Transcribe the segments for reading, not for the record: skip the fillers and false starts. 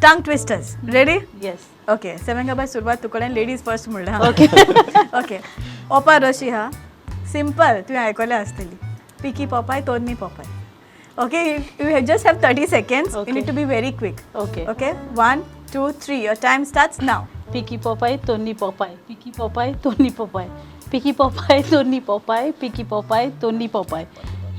Tongue twisters. Ready? Yes. Okay, सेमेंगा बाय, सुरवात तुकडे, ladies first म्हणल्यार. ओके. ओके, ओपार अशी हा, सिंपल, तुवें आयकल्या आसतली. पिकी पोपाय तोन्नी पोपाय. Okay, you just have 30 seconds. You need to be very quick. Okay. Okay, one, two, three, your time starts now. पिकी पोपाय तोन्नी पोपाय, पिकी पोपाय तोन्नी पोपाय, पिकी पोपाय तोन्नी पोपाय, पिकी पोपाय तोन्नी पोपाय,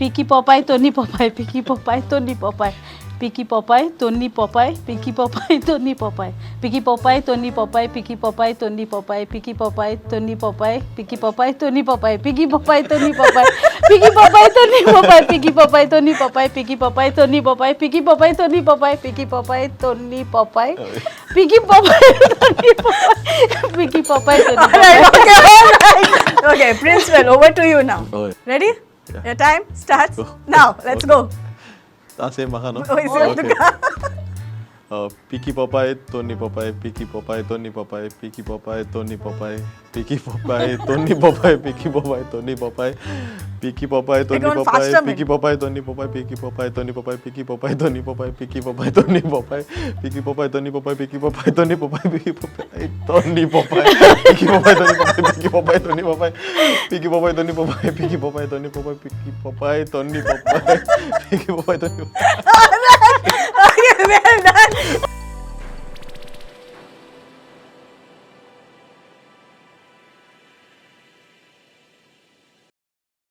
पिकी पोपाय तोन्नी पोपाय, पिकी पोपाय तोन्नी पोपाय, पिकी पोपाय तोन्नी पोपाय, पिकी पोपाय तोन्नी पोपाय, पिकी पोपाय तोन्नी पोपाय, पिकी पोपाय तोन्नी पोपाय, पिकी पोपाय तोन्नी पोपाय, पिकी पोपाय तोन्नी पोपाय, पिकी पोपाय तोन्नी पोपाय, पिकी पोपाय तोन्नी पोपाय, पिकी पोपाय तोन्नी पोपाय, पिकी पोपाय तोन्नी पोपाय, पिकी पोपाय तोन्नी पोपाय, पिकी पोपाय तोन्नी पोपाय, पिकी पोपाय तोन्नी पोपाय, पिकी पोपाय तोन्नी Alright, पोपाय. Okay, alright. Okay, Prince, well, over to you now. Oh, Ready? Yeah. Your time starts Go. now. Let's Okay. go. Ah, same म्हाका न्हू? Oh, same Okay. तुका. पिकी पोपाय तोन्नी पोपाय, पिकी पोपाय तोन्नी पोपाय, पिकी पोपाय तोन्नी पोपाय, पिकी पोपाय तोन्नी पोपाय, पिकी पोपाय तोन्नी पोपाय, पिकी पोपाय तोन्नी going Popeye, faster, man. पिकी पोपाय तोन्नी पोपाय, पिकी पोपाय तोन्नी पोपाय, पिकी पोपाय तोन्नी पोपाय, पिकी पोपाय तोन्नी पोपाय, पिकी पोपाय तोन्नी पोपाय, पिकी पोपाय तोन्नी पोपाय, पिकी पोपाय तोन्नी पोपाय, पिकी पोपाय तोन्नी पोपाय, पिकी पोपाय तोन्नी पोपाय, पिकी पोपाय तोन्नी पोपाय, पिकी पोपाय तोन्नी पोपाय, पिकी पोपाय तोन्नी पोपाय, पिकी पोपाय तोन्नी पोपाय.